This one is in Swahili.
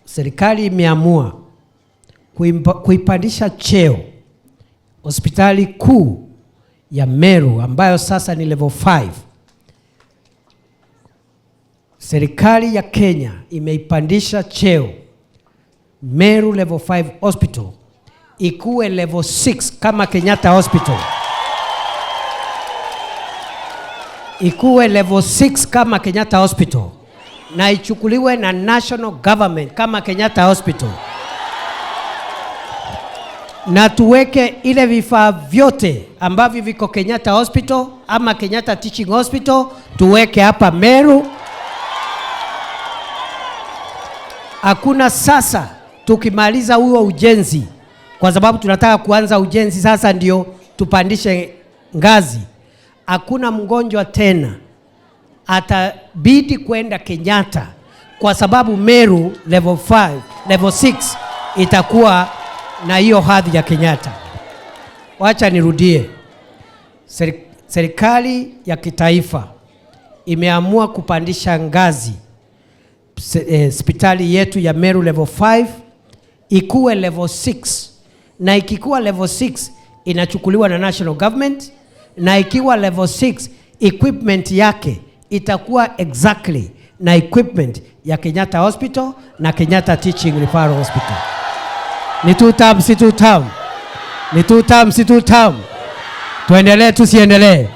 Serikali imeamua kuipandisha cheo hospitali kuu ya Meru ambayo sasa ni level 5. Serikali ya Kenya imeipandisha cheo Meru level 5 hospital ikuwe level 6 kama Kenyatta Hospital. Ikuwe level 6 kama Kenyatta Hospital na ichukuliwe na national government kama Kenyatta Hospital, na tuweke ile vifaa vyote ambavyo viko Kenyatta Hospital ama Kenyatta Teaching Hospital tuweke hapa Meru. Hakuna sasa tukimaliza huo ujenzi, kwa sababu tunataka kuanza ujenzi sasa ndio tupandishe ngazi, hakuna mgonjwa tena atabidi kwenda Kenyatta kwa sababu Meru level 5, level 6 itakuwa na hiyo hadhi ya Kenyatta. Wacha nirudie. Serikali ya kitaifa imeamua kupandisha ngazi hospitali yetu ya Meru level 5 ikuwe level 6, na ikikuwa level 6 inachukuliwa na national government, na ikiwa level 6 equipment yake itakuwa exactly na equipment ya Kenyatta Hospital na Kenyatta Teaching Referral Hospital. Ni two term, si two term? Ni two term, si two term? Tuendelee tusiendelee?